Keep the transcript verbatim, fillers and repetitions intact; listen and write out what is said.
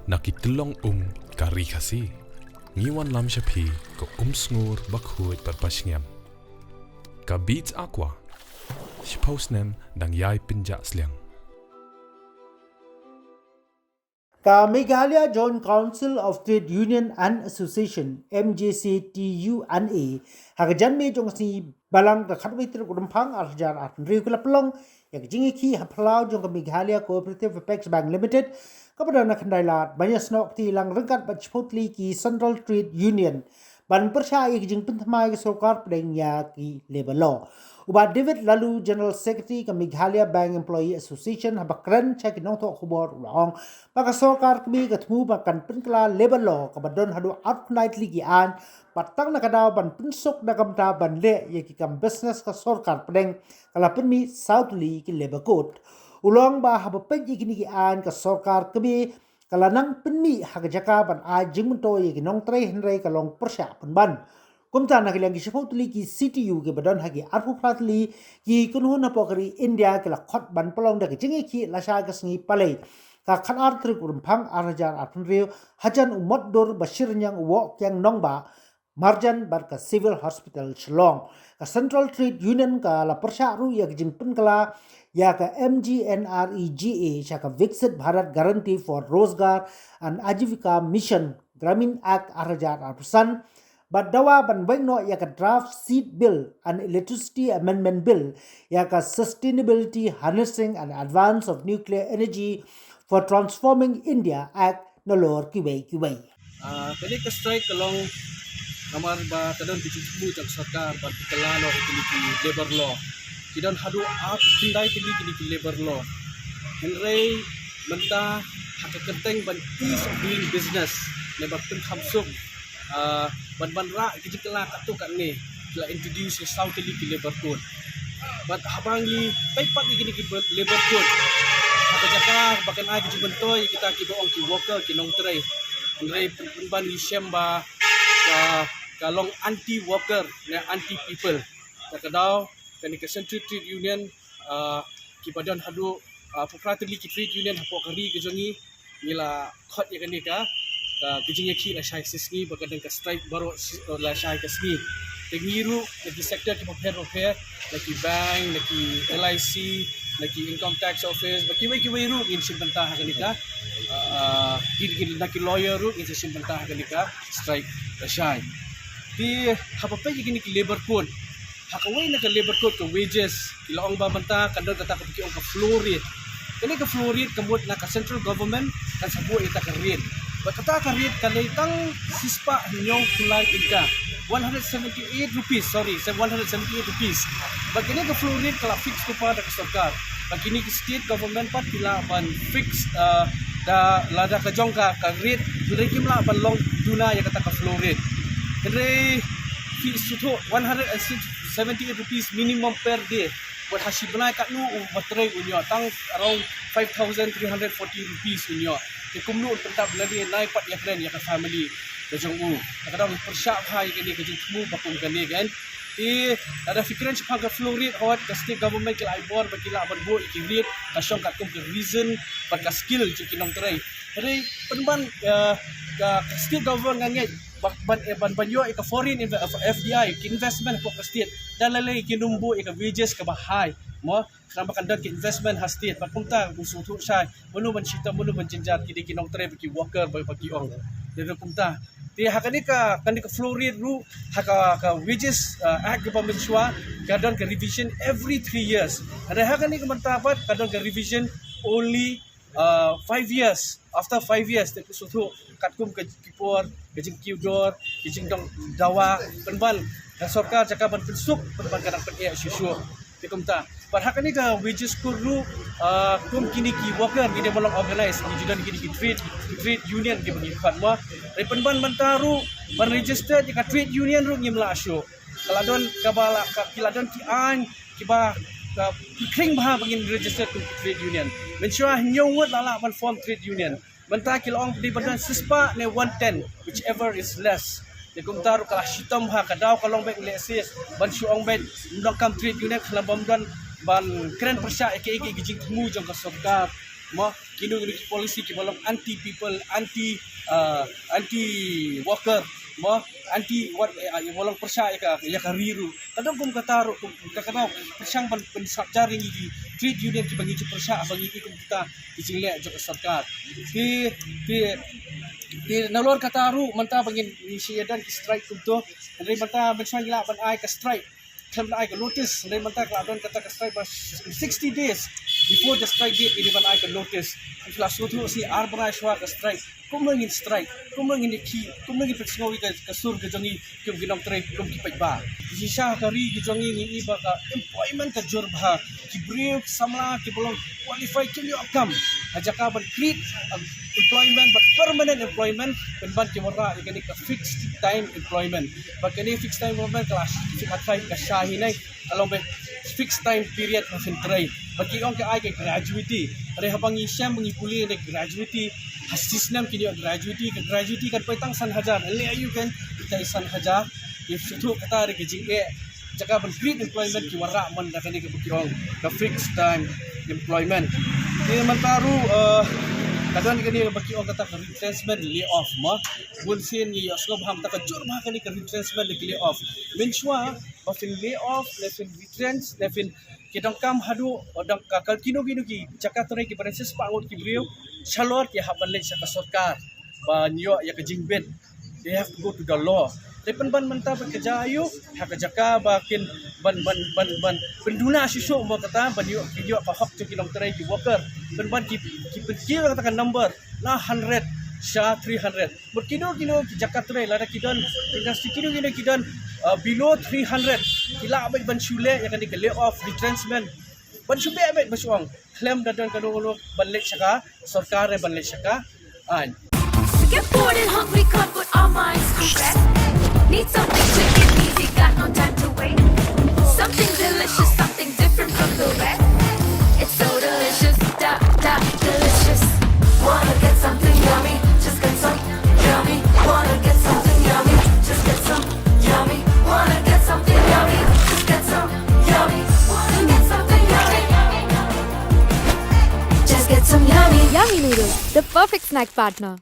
Na ki tyllong um ka ri Khasi, ngi wanlam sha phi ka um sngur ba khuid bad ba shngiam. Ka Beats Aqua, shiphew snem dang ïai pynjah sliang. Ka Meghalaya Joint Council of Trade Union and Association, M J C T U N A, ha ka janmiet jong ka sngi Balang ka khatwei tarik u Rymphang ar hajar arphew hynriew ka la pynlong ïa ka jingïakhih ha phyllaw jong ka Meghalaya Cooperative Apex Bank Limited, kaba don ha Khyndailad, ban ïasnoh kti lang ryngkat bad shiphew tylli ki Central Trade Union ban pyrshah ïa ka jingpynthymmai ka sorkar pdeng ïa ki labour law. U Bah David Laloo, General Secretary ka Meghalaya Bank Employee Association, haba kren sha ki nongthoh khubor u la ong ba ka sorkar kmie ka thmu ba kan pynkylla labour law kaba don haduh arphew khyndai tylli ki aiñ, bad tang na ka daw ban pynsuk da ka bynta ban leh ïa ki kam business ka sorkar pdeng, ka la pynmih saw tylli ki labour code. U la ong ba haba peit ïa kine ki aiñ ka sorkar kmie ka la nang pynmih ha ka jaka ban ai jingmyntoi ïa ki nongtrei, hynrei ka long pyrshah pynban. Kumta na ka liang ki shiphew tylli ki C T U kiba don ha ki arphew phra tylli ki kynhun hapoh ka ri India ki la khot ban pynlong da ka jingïakhih lashai ka sngi Palei, ka khatar tarik u Rymphang ar hajar arphew hynriew, hajan u Motdur Bashir Ñiang u Woh Kiang Nongbah, marjan bad ka Civil Hospital Shillong. Ka Central Trade Union ka la pyrshah ruh ïa ka jingpynkylla ïa ka M G N R E G A sha ka Viksit Bharat Guarantee for Rozgar and Ajivika Mission, Gramin Act ar hajar arphew san, bad dawa ban weng noh ïa ka Draft Seed Bill and Electricity Amendment Bill, ïa ka Sustainability Harnessing and Advance of Nuclear Energy for Transforming India Act, nalor kiwei kiwei. Ah, kane ka strike ka long namar ba ka don ka jingthmu jong sorkar ban pynkylla noh ïa kine ki labour law. Ki don haduh arphew khyndai tylli kine ki labour law. Hynrei mynta ha ka kyrteng ban ease of doing business, ne ban pynkham suk, ah, ban ban rah ki jingkylla katto katne, ki la introduce ïa saw tylli ki labour code. Bad haba ngi peit pat ïa kine ki labour code, ha ka jaka ba kan ai ki jingmyntoi ïa kita kiba ong ki worker, ki nongtrei, hynrei pynban ngi shem ba ka, ka long anti worker ne anti people. Te ka daw kane ka Central Trade Union, ah, kiba don haduh, ah, arphew phra tylli ki trade union hapoh ka ri ka jong ngi, ngi la khot ïa kane ka, ka, ka jingïakhih lashai ka sngi, ba ka don ka strike baroh shi-, lashai ka sngi. Te ngi ruh na ki sector kiba pher ba pher, na ki bank, na ki L I C, na ki income tax office, bad kiwei kiwei ruh ngin shim bynta ha kane ka, ah, ki, ki, na ki lawyer ruh ngin sa shim bynta ha kane ka strike lashai. Te haba peit ïa kine ki labour code, ha kawei na ka labour code ka wages, ki la ong ba mynta kan don kata kaba ki ong ka floor rate. Kane ka floor rate ka mut na ka central government kan sa buh ïa kata ka rate. Bad kata ka rate ka dei tang shispah hynñiewphew lai tyngka. One hundred seventy-eight rupees, sorry, se one hundred seventy-eight rupees. Bad kane ka floor rate ka la fix lypa da ka sorkar. Bad kine ki state government pat ki lah ban fix, uh, da lada ka jong ka, ka rate, hynrei kim lah ban long duna ïa kata ka floor rate. Hynrei phi sngewthuh, one hundred and seventy-eight rupees minimum per day. Bad ha shi bnai katno u ba trei un ïoh, tang around five thousand three hundred forty rupees un ïoh. Te kumno un pyntap lane nai pat ïakren ïa ka family ka jong u. Te ka dang pyrshah bha ïa kane ka jingthmu ba kum kane kan. Te lada phi kren shaphang ka floor rate, hooid ka state government ki la ai bor ba ki lah ban buh ïa ki rate ka shong katkum ka reason bad ka skill jong ki nongtrei. Hynrei pynban, eh, ka, ka state government nga ngeit ba, ban, eh, ban, ban ïoh ïa ka foreign inve-, F D I, ka investment hapoh ka state, da lei lei kin ym buh ïa ka wages kaba high, mo, khnang ba kan don ka investment ha state. Bad kumta u sngewthuh shai mano ban shitom, mano ban jynjar, ki dei ki nongtrei bad ki worker ba, ba ki ong. Dei kumta. Te ha kane ka, kane ka floor rate ruh, ha ka, ka wages, uh, act kaba mynshuwa, ka don ka revision every three years. Hynrei ha kane ka mynta pat ka don ka revision only, uh, five years. After five years, te phi sngewthuh katkum ka, ki por, ka jingkiew dor, ka jingdon dawa, pynban ka sorkar jaka ban pynsuk, pynban ka dang pyneh shuh shuh. Te kumta. Bad ha kane ka wages code ruh, ah, kum kine ki worker, kine ba long organize, ngi ju don kine ki trade, ki trade union kiba ngi khot, mo. Hynrei pynban mynta ruh ban register ïa ka trade union ruh ngim lah shuh. Ka la don kaba la, ka, ki la don ki aiñ kiba, ka, ki khring bha ba ngin register kum ki trade union. Mynshuwa hynñiew ngut la lah ban form trade union. Mynta ki la ong dei ban don shispah ne one ten, whichever is less. Te kumta ruh ka la shitom bha, ka daw ka long beit lehse ban shu ong beit ym donkam trade union khnang ba ym don ban kren pyrshah ïa kiei kiei ki jingthmu jong ka sorkar. Mo, kino kino ki policy kiba long anti people, anti, uh, anti worker, mo, anti wat, eh, ba long pyrshah ïa ka, ïa ka ri ruh. Ka dang kum kata ruh, kum ka kata pyrshang ban pynsah jar ïa ngi ki trade union kiba ngi ju pyrshah ba ngi kum kita ki jingleh jong ka sorkar. Te, te, te nalor kata ruh mynta ba ngin, ngin sa ïa don ki strike kumto. Hynrei mynta mynshuwa ngi lah ban ai ka strike, khlem da ai ka notice. Hynrei mynta ka la don kata ka strike ba sixty days before the strike date, ngi dei ban ai ka notice. Ngi la sngewthuh shi ar bnai shuwa ka strike. Kumno ngin strike, kumno ngin ïakhih, kumno ngin pynsngew ïa ka, ka sur ka jong ngi kum ki nongtrei, kum ki paidbah. Shisha ha ka ri ka jong ngi ngi i ba ka employment ka jur bha. Ki briew, ki samla kiba long qualified kim ïoh kam. Ha jaka ban create, um, employment, ban permanent employment, pynban ki wanrah ïa kane ka fixed time employment. Bad kane fixed time employment ka la, ka shah hi ne, ka long ba fixed time period ba phin trei. Bad ki ong ka ai ka gratuity. Hynrei haba ngi shem, ba ngi pule ne gratuity, ha shi snem kin ïoh gratuity, ka gratuity kan poi tang san hajar. Leh aïu kan, ita i san hajar. Ïa shuh kata re ka jingeh. Jaka ban create employment ki wanrah man da kane kaba ki ong ka fixed time employment. Te mynta ruh, eh, ka don kane ba ki ong kata ka retrenchment layoff, mo. Bun sien ngi ïohsngew bha mynta ka jur bha kane ka retrenchment da ki layoff. Mynshuwa ba phin layoff, lane phin retrench, lane phin, ki donkam haduh, oh, dang ka, ka kino kino ki jaka trei kiba don shispah ngut ki briew, shalor ki hap ban leit sha ka sorkar ban ïoh ïa ka jingbit. They have to go to the law. Te pynban mynta ba ka jia aïu, ha ka jaka ba kin ban, ban, ban, ban pynduna shuh shuh mo kata, ban ïoh, ïoh ka hok jong ki nongtrei, ki worker. Pynban ki, ki pynkiew kata ka number na hundred sha three hundred. Bad kino kino ki jaka trei, lada ki don industry kino kino ki don, uh, below three hundred, ki lah beit ban shu leh ïa kane ka layoff, retrenchment. Ban shu beh beit ba shu ong, khlem da don kano kano ban leit sha ka sorkar ne ban leit sha ka aiñ. Get bored and hungry, can't put our minds to rest. Need something quick and easy, got no time to wait. Something delicious, something different from the rest. It's so delicious, da da delicious. Wanna get something yummy? Just get some yummy. Wanna get something yummy? Just get some yummy. Wanna get something yummy? Just get some yummy. Wanna get something yummy? Just get some yummy. Yummy noodles, the perfect snack partner.